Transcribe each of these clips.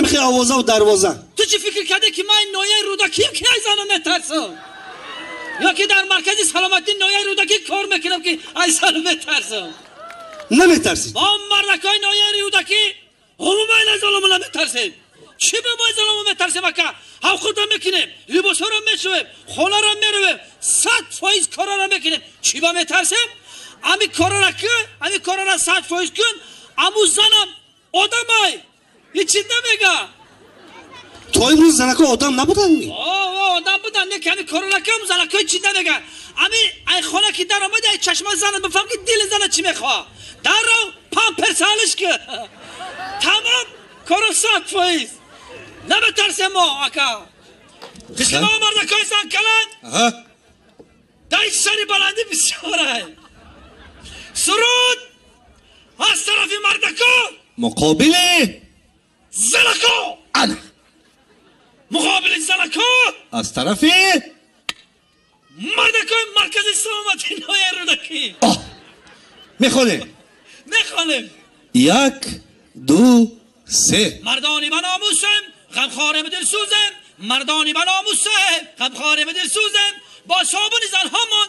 Ҳамин овоза ва дарвоза. Ту чӣ фикр кардӣ ки ман ноҳияи Рӯдакием ки ай зана метарсам? Ё ки дар маркази саломатии ноҳияи Рӯдакӣ кор мекунам ки ай зана метарсам? Наметарсӣ? Мо мардакои ноҳияи Рӯдакӣ умуман аз золомо наметарсем. Чӣ ба мо золомо метарсем ака? Ҳам худро мекунем, либосҳоро мешӯем, хонаро мерӯем, 100% корро мекунем. Чӣ ба метарсем? Ами корро кун, ами корро 100% кун, аму занам одамай. Ҳеҷ чиз намега. То имрӯз занако одам набуданд? Одам буданд, не ки ами корро кун, занако ҳеҷ чиз намега. Ами ай хона ки даромади, ай чашмаи зана бифаҳм ки дили зана чӣ мехоҳад. Дарро памперс ҳалиш ки. Тамом корро 100%. Наметарсем мо ака. Мисли мо мардакои зан каланд. Дар сари баландӣ бисёрай. Суруд аз тарафи мардако муқобили занако. Ана муқобили занако аз тарафи мардакои маркази саломатии ноҳияи Рӯдакӣ. Мехонем, мехонем. 1, 2, 3. Мардони ба номусем, ғамхорем дилсӯзем. Мардони ба номусем, ғамхорем дилсӯзем. Бо собуни занҳомон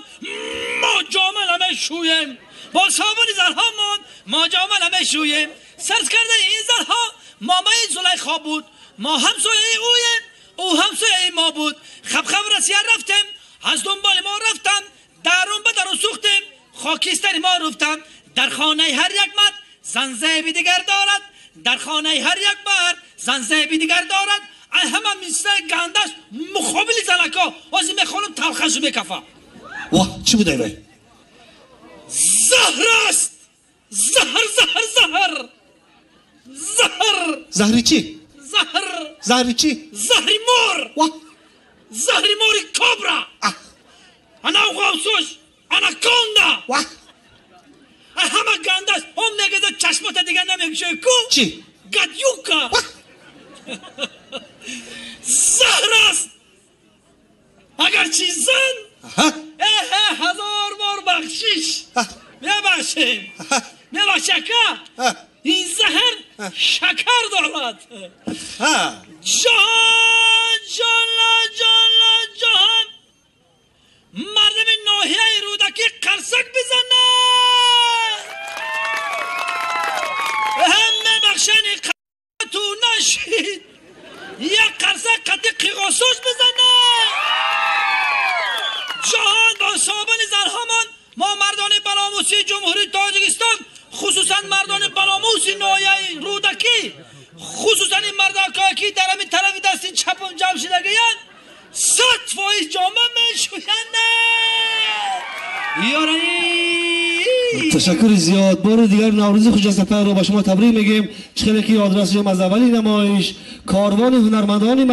мо ҷома намешӯем. Бо собуни занҳомон мо ҷома намешӯем. Сарз кардаи ин занҳо момаи Зулайхо буд. Мо ҳамсояи ӯем, ӯ ҳамсояи мо буд. Хабхаб Россия рафтем, аз дунболи мо рафтанд, дарун ба дарун сӯхтем, хокистари мо руфтанд. Дар хонаи ҳар як мард зан зеби дигар дорад. Дар хонаи ҳар як мард зан зеби дигар дорад. Ай ҳама мисраи гандаш муқобили занако. Ҳозир мехонам талхашу мекафа. Ва чӣ будай вай? Заҳр аст. Заҳр, заҳр, заҳр. Заҳр. Заҳри чӣ? Заҳр. Заҳри чӣ? Заҳри мор. Ва заҳри мори кобра. Ана ғавсуш, анаконда. Ва ай ҳама гандаш. Он мегаза чашмота дигар намекушои ку? Чӣ? Гадюка. Заҳр аст. Агарчи зан ҳазор бор бахшиш. Мебахшем. Мебахш ака. Ин заҳр шакар дорад. Ҷаҳон, ҷона, ҷона, ҷаҳон. Мардами ноҳияи Рӯдакӣ қарсак бизанад. Ҳам мебахшани ту нашид. Як қарсак қатъи қиғосош бизанад. Ҷаҳон бо собуни занҳомон мо мардони баломусии Ҷумҳурии Тоҷикистон, хусусан мардони баломуси ноҳияи Рӯдакӣ, хусусан ин мардакое ки дар ҳамин тарафи дасти чапам ҷамъ шудагиянд, 100% ҷома мешӯянд. Ёраи Ташаккури зиёд. Бори дигар Наврӯзи Хуҷастапайро ба шумо табрик мегӯем. Чӣ хеле ки ёдрас шудем аз аввали намоиш, корвони ҳунармандони